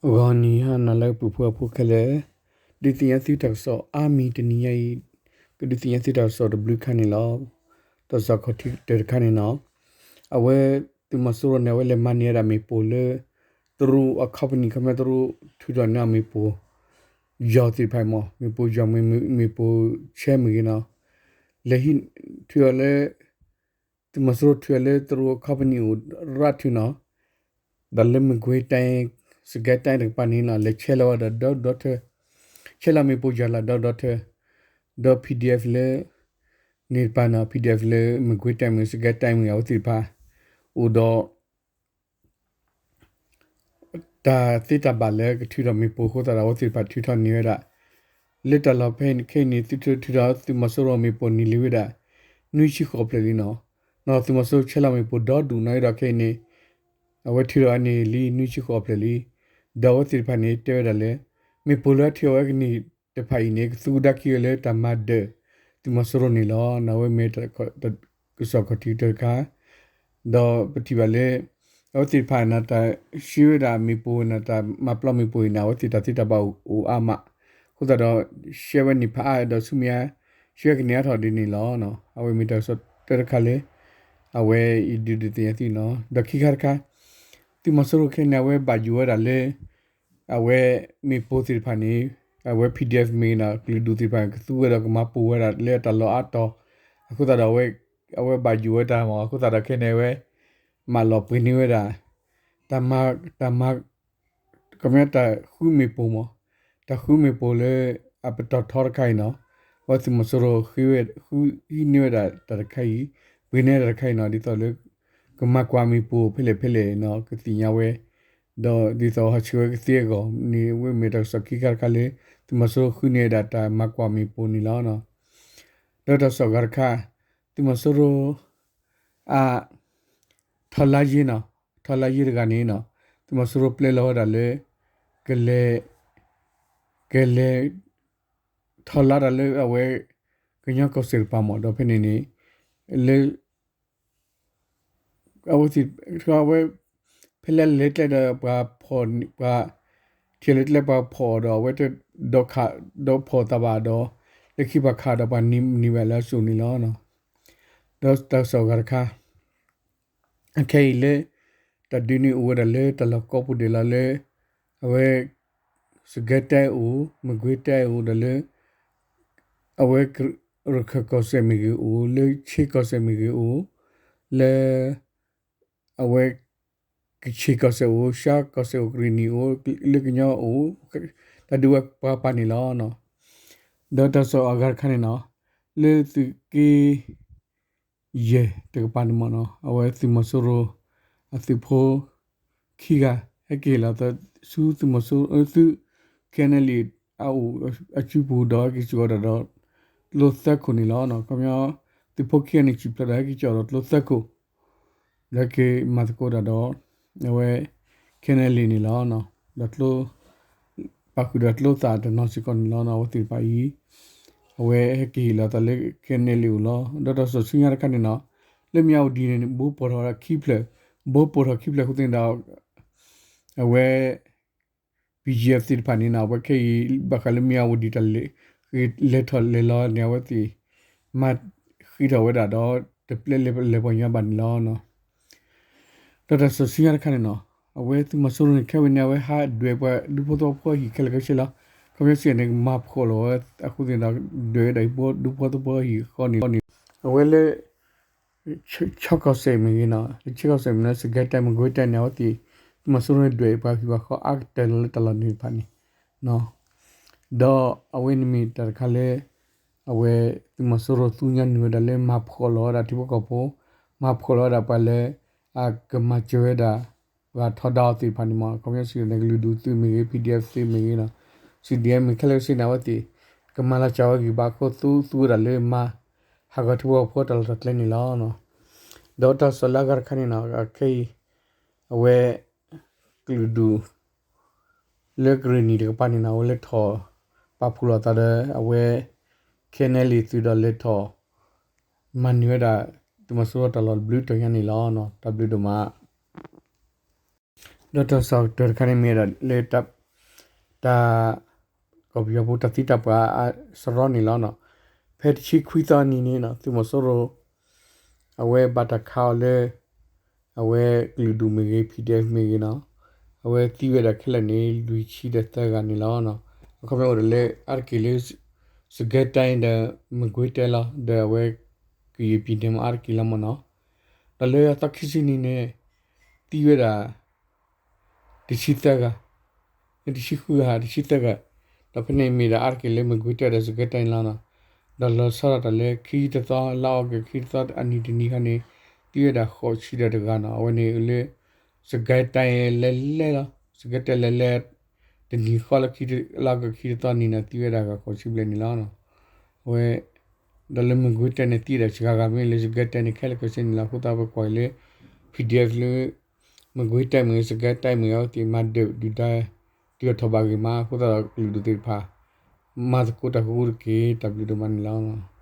ဂီၤနံၤဟါနၤလၢအဂ့ၤ ပုၢ်ဖိဝဲၢ်ဖိခဲလၢာ်, ဒုးသ့ၣ်ညါသုတၢ်ကစီၣ်အါမံၤတနံၤညါအံၤ, ကဒုးသ့ၣ်ညါသုတၢ်ကစီၣ်တဘျုးခါန့ၣ်လီၤ. တၢ်ကစီၣ်ခီၣ်ထံးတၢတခါန့ၣ်နီၤ, အဝဲသုးမီၤစိရိၤန့ၣ် အဝဲလဲၤမၤန့ၢ်ဝဲဒၣ်မ့ၣ်ပိၢ်လၢ တရူးအ company ခီဖျိတရူးထုးထီၣ်န့ၢ်အီၤမ့ၣ်ပိၢ် ယီၤသ့ၣ်တဖၣ်အံၤမး, မ့ၣ်ပိၢ်ယီၤမ့ၢ် မ့ၣ်ပိၢ်ဆဲမ့ၢ်ဂ့ၤနီၤ, လဲၤဟံးထုးအီၤလၢ သုးမီၤစိရိၤထုးအီၤလၢတရူးအ company အိၣ်ရၣ်ထုးနီၤ, ဒီးလၢမကွ့ၤတိုင်း စစ်ကိုင်းတိုင်း တကပၤန့ၣ်နီၤ, လဲၤဆဲးလီၤဝဲဒီးဒီဒီထၢ, ဆဲးလီၤမ့ၣ်ပိၢ်ယီၤလၢဒီဒီထၢ, ဒီး PDF လၢ န့ၣ်တကပၤနီၤ, PDF လၢမကွ့ၤတိုင်းမ့ၢ် စစ်ကိုင်းတိုင်းမ့ၢ် အဝဲသ့ၣ်တဖၣ် အိၣ်ဒီး တၢ်သ့တၢ်ဘၣ်လၢကထုးထီၣ်မ့ၣ်ပိၢ်အဃိသတးဒီး အဝဲသ့ၣ်တဖၣ်ထုးထီၣ်န့ၢ်ဝဲဒၣ်, လၢတၢ်လီၢ်ဖဲခဲအံၤန့ၣ် သုထုးထီၣ်သုးမီၤစိရိၤမ့ၣ်ပိၢ်န့ၢ်လံဝဲဒၣ် နွံဆံဃိးဖျၢၣ်လံနီၤ, နီၤသုးမီၤစိရိၤဆဲးလီၤမ့ၣ်ပိၢ်ဒီဒူၣ်နီၤ, ဒီးခဲအံၤန့ၣ် အဝဲထုးထီၣ်န့ၢ်လံ နွံဆံဃိးဖျၢၣ်လံ, ဒီးအဝဲသ့ၣ်တဖၣ်န့ၣ် တဲဝဲဒၣ်လၢ မ့ၣ်ပိၢ်လၢအထုးအီၤဝဲကန့ၢ်တဖၣ်အံၤန့ၣ် ကသူကဒါခံဝဲလၢတၢ်မၤဒၢးသုးမီၤစိရိၤန့ၣ်လီၤ. အဝဲမ့ၢ် ကစီၣ်ခီၣ်ထံးတၢတခါ, ဒီးပထံၣ်ဘၣ်လၢ အဝဲသ့ၣ်တဖၣ်န့ၣ် တၢ်ဆှၢဝဲဒၣ်မ့ၣ်ပိၢ်န့ၣ် တၢ်မၤပျီမ့ၣ်ပိၢ်အံၤန့ၣ် အဝဲသ့ၣ်တၢ်သ့တၢ်ဘၣ်အိၣ်အါမး, အဃိသတးဒီး ရှဲဝဲန့ၢ်ဖးအါဒီးဆူမဲာ်ညါ ဆှၢကန့ၢ်အါထီၣ်ဒ်န့ၣ်လီၤ. အဝဲမ့ၢ်တၢ်ကစီၣ်တၢတခါလၢ အဝဲအံၤဒုးဒုးသ့ၣ်ညါသုနီၤ, ဒီးခံခါတခါ သုးမီၤစိရိၤခဲအံၤန့ၣ် အဝဲဘၣ်ယိၣ်ဝဲဒၣ်လၢ အဝဲမ့ၣ်ပိၢ်သ့ၣ်တဖၣ်န့ၣ် အဝဲ PDF မ့ၢ်ဂ့ၤနီၤ ကလုာ်ဒူၣ်သ့ၣ်တဖၣ်န့ၣ် ကသူဝဲဒီးကမၤပိၢ်ဝဲဒၣ်လၢတၢ်လီၢ်အါတီၤ, အဃိသတးဒီး အဝဲဘၣ်ယိၣ်ဝဲတၢ်မး အဃိသတးဒီးခဲအံၤန့ၣ် အဝဲ မၤလီၤပှ့ၤန့ၢ်ဝဲဒၣ် တၢ်မၤ တၢ်မၤ ခီပညီတၢ်ဃုမ့ၣ်ပိၢ်မး, တၢ်ဃုမ့ၣ်ပိၢ်လၢအပတီၢ်ထီတခါအံၤနီၤ, အဝဲသုးမီၤစိရိၤဃုဟံးန့ၢ်ဝဲဒၣ်တၢ်တခါအံၤ, ပှ့ၤန့ၢ်တၢ်တခါအံၤနီၤ, ဒ်သိးလၢ ကမၤကွၢ်မ့ၣ်ပိၢ်ဖဲလဲၣ်ဖဲလဲၣ်နီၤ ကသ့ၣ်ညါဝဲ, ဒီးဒ်သိးဟီၣ်ဆၢဝဲကသ့အဂီၢ်န့ၣ် အဝဲမ့ၢ်တၢ်ကစီၣ်ခံခါတခါလၢ သုးမီၤစိရိၤဃုန့ၢ်ဝဲဒၣ်တၢ်မၤကွၢ်မ့ၣ်ပိၢ်န့ၣ်လီၤ. ဒီးတၢ်ကစီၣ်ဂၤတခါ သုးမီၤစိရိၤ အ ထီၣ်လါယ့နီၤ, ထီၣ်လါယ့တဂၤန့ၣ်နီၤ, သုးမီၤစိရိၤပျဲလီၤဝဲဒၣ်လၢ ကလဲၤ ကလဲၤ ထီၣ်လါတၢ်လၢအဝဲ ကညီကီၢ်စဲၣ်တကပၤမး ဒီးဖဲန့ၣ်န့ၣ် လၢ အဝဲသ့ၣ် အဝဲ ဖဲလၢလဲၤကျဲဒီးပှၤဖီၣ် ပှၤ ထံၣ်လၢကျဲပှၤဖီၣ်ဒီး အဝဲတဒီးခး ဒီးဖီၣ်သးဘၣ်ဒီး လၢခံပှၤခးဒီးပှၤနံၤဘၣ်လၢအစိၤန့ၣ်လီၤ. ဒီးတၢ်ကစီၣ်ဂၤတခါ အခဲအံၤလၢ တၢ်ဒုးန့ၣ်အိၣ်ဝဲဒၣ်လၢတၢ်လီၢ်ကိးပူၤဒဲးလီၤလၢ အဝဲ စစ်ကိုင်းတိုင်းအိၣ်, မကွေးတိုင်းအိၣ်ဒီးလၢ အဝဲ ရခိုင်ကီၢ်စဲၣ်မ့ၢ်ဂ့ၤအိၣ်, လၢ ချင်းကီၢ်စဲၣ်မ့ၢ်ဂ့ၤအိၣ်, လၢ အဝဲ ကချင်ကီၢ်စဲၣ်အိၣ်, ရှမ်းကီၢ်စဲၣ်အိၣ်, ကရ့ၣ်နံၤအိၣ်, လၢကညီအိၣ်, တၢ်ဒုးဝဲပှၤပာ်န့ၣ်လီၤ. ဒီးတၢ်ကစီၣ်အဂၤတခါန့ၣ်နီၤ, လၢသုးက့ ယဲၢ်တကပၤန့ၣ်မ့ၢ်နီၤ, အဝဲသုးမီၤစိရိၤ အသုးဖိ ခံဂၤ ဟဲက့ၤဟ့ၣ်လီၤသးဆူသုးမီၤစိရိၤ သုး KNLA အအိၣ်အစုပူၤဒီး ဟဲက့ၤစ့ၢ်ကီးတၢ်ဒီး ကျိသၢခိၣ်န့ၣ်လီၤ. ခီပညီ သုးဖိခံဂၤန့ၣ် စံၣ်ဖျိးဒီး ဟဲက့ၤစ့ၢ်ကီးဒီးကျိသၢခိၣ် ဒီးက့ၤမၤသကိးတၢ်ဒီး အဝဲ KNLA န့ၣ်လီၤ. ဒီးကျိ ပာ်ဃုာ်ဒီးကျိသၣ်တနီၤစ့ၢ်ကီးန့ၣ်လီၤ. အဝဲသ့ၣ်တဖၣ်အံၤ အဝဲဟဲက့ၤဟ့ၣ်လီၤသးလၢ KNLA အိၣ်လီၤ. ဒီးတၢ်ကစီၣ်ဆူညါတခါန့ၣ်နီၤ, လၢမၠၣ်ဝတံၤန့ၣ် ဘိးပိာ်ထီၣ်ခံဖျၢၣ်, ဘိးပိာ်ထီၣ်ခံဖျၢၣ်အဃိသတးဒီး အဝဲ BGF သ့ၣ်တဖၣ်န့ၣ်နီၤ, အဝဲခဲအံၤ ဘၣ်ဃးလၢမၠၣ်ဝတံၤတၢ်လဲၤ လဲၤထီၣ်လဲၤလီၤန့ၣ် အဝဲသ့ၣ် မၤဃံးထီၣ်ဝဲဒၣ်ဒီး တပျဲလဲၤပှၤညီဘၣ်န့ၣ်လီၤ. ဒီးတၢ်ကစီၣ်ဆူညါတခါန့ၣ်နီၤ, အဝဲသုးမီၤစိရိၤန့ၣ် ခဲဝဲန့ၣ် အဝဲဟးဒွဲၣ်ပှၤဒူဖိသဝီဖိအဟံၣ်ခဲလၢာ်ခဲဆ့လီၤ. ခီပညီစံးန့ၣ် ကမၤဖှီၣ်လီၤဝဲအဃိသတးဒီး ဒွဲၣ်ဝဲဒၣ်ဒူဖိသဝီဖိအဟံၣ်အဃိန့ၣ် အဝဲလၢ ဆီကီၢ်စဲၣ်မ့ၢ်ဂ့ၤနီၤ, လၢဆီကီၢ်စဲၣ်မ့ၢ်ဂ့ၤနီၤ, စစ်ကိုင်းတိုင်း မကွေးတိုင်းန့ၣ် အဝဲသ့ၣ် သုးမီၤစိရိၤန့ၣ်ဒွဲၣ်ပှၤဟံၣ်ပှၤဃီအါကတၢၢ်လီၤလၢတၢ်လီၢ်န့ၣ်တဖၣ်န့ၣ် ဒီးအဝဲန့ၣ်မ့ၢ်တၢ်တခါလၢ အဝဲသုးမီၤစိရိၤသူညါနုာ်ဝဲဒၣ်လၢမၤဖှီၣ်လီၤဝဲဒၣ်ထံဖိကီၢ်ဖိ, မၤဖှီၣ်လီၤဝဲဒၣ်ပှၤလၢ အကမၤစၢၤဝဲဒၣ် ပှၤထီဒါအီၤသ့ၣ်တဖၣ်န့ၣ်မ့ၢ် ခီပညီစံးန့ၣ် ကလုာ်ဒူၣ်သုးမ့ၢ်ဂ့ၤ, PDF သုးမ့ၢ်ဂ့ၤနီၤ, CDM မ့ၢ်ဂ့ၤ ခဲလၢာ်ခဲဆ့န့ၣ် အဝဲသ့ၣ် ကမၤလၢ်ကၢ်ဝဲဂံၢ်ဘါအဃိ သူသူဝဲဒၣ်လၢမၤ ဟးဂီၤထံဖိကီၢ်ဖိတၢ်လီၢ်တၢ်ကျဲန့ၣ်လီၤ. ဒီးတၢ်ကစီၣ်လၢအဂၤတခါန့ၣ်နီၤ အခဲအံၤ အဝဲ ကလုာ်ဒူၣ် လၢကရ့ၣ်နံၤတကပၤန့ၣ်နီၤ အဝဲလဲၤထီၣ်ပာ်ဖှိၣ်လီၤသးဒီး အဝဲ KNLA သုးဒီးလဲၤထီၣ် မၤန့ၢ်ဝဲဒၣ် သုးမီၤစိရိၤတၢ်လီၢ်တဘျုးတီၤညါန့ၣ်လီၤ. တၢ်ဘျုးဒိၣ်မး. ဒီးတၢ်ကစီၣ်ကတၢၢ်တခါန့ၣ်မ့ၢ်ဝဲဒၣ်လၢ တၢ် ကီၢ်ပယီၤပူၤတၢ်သံတၢ်ပှၢ်အစရီန့ၣ်လီၤ. ဖဲတဆံခွံသီအနံၤန့ၣ် သုးမီၤစိရိၤ အဝဲဘၣ်တၢ်ခးအီၤလၢ အဝဲကလုာ်ဒူၣ်မ့ၢ်ဂ့ၤ PDF မ့ၢ်ဂ့ၤန့ၣ် အဝဲသံဝဲဒၣ်ခဲလၢာ်န့ၣ် လွံၢ်ဆံဒီးသၢဂၤန့ၣ်လီၤ. အခီပညီအိၣ်ဒီးလၢအါတက့ၢ်လၢ စကဲတဲဒီး မကွ့ၤတဲလီၤ ဒီးအဝဲ ကယဲၢ်ပံၤန့ၣ်မ့ၢ်အါတက့ၢ်လီၤမ့ၢ်န့ၣ်. ဒီးလၢအသီခံဆံနံၤန့ၣ် သံဝဲဒၣ် တဆံသၢဂၤ, တဆံဃုဂၤ တဆံသၢဂၤ, ဒီးဖဲန့ၣ်မ့ၢ်ဒၣ်အါတက့ၢ်လၢမကွ့ၤတဲဒီးစကဲတဲန့ၣ်လီၤ. ဒီးလီၤဆီဒၣ်တၢ်လၢခံတသီ လါအီကူးခံတသီအနံၤတနံၤခါန့ၣ် သံဝဲဒၣ်ဃိးဆံဒီးတဂၤန့ၣ် အဝဲန့ၣ်လၢ စကဲတဲလဲၤလဲၤလီၤ. စကဲတဲလဲၤလဲၤ တနံၤဃီလၢခံ လါအီကူးခံတသီနံၤန့ၣ် သံဝဲဒၣ်ဂၤဃိးဆံဘျဲၣ်န့ၣ်လီၤ. အဝဲ ဒီးလၢမကွ့ၤတဲန့ၣ်သံဝဲဒၣ်စှၤဂၤမ့ၢ်လၢစကဲတဲန့ၣ်ခဲလၢာ်ခဲဆ့န့ၣ်လီၤ. အဃိသတးပကွၢ်အံၤလၢ PDF လၢ မကွ့ၤတဲမ့ၢ်ဂ့ၤ စကဲတဲမ့ၢ်ဂ့ၤ အဝဲသ့ၣ်မၤဒၢးဒုၣ်ဒါ တုၤအထီၣ်ဘၣ်ဂ့ၤမး အဃိသတးဒီးကလုာ်ဒူၣ်သ့ၣ်တဖၣ် မၤသကိးတၢ်ကရူၢ်တက့ၢ်. တၢ်ဘျုးဒိၣ်မးန့ၣ်လီၤ.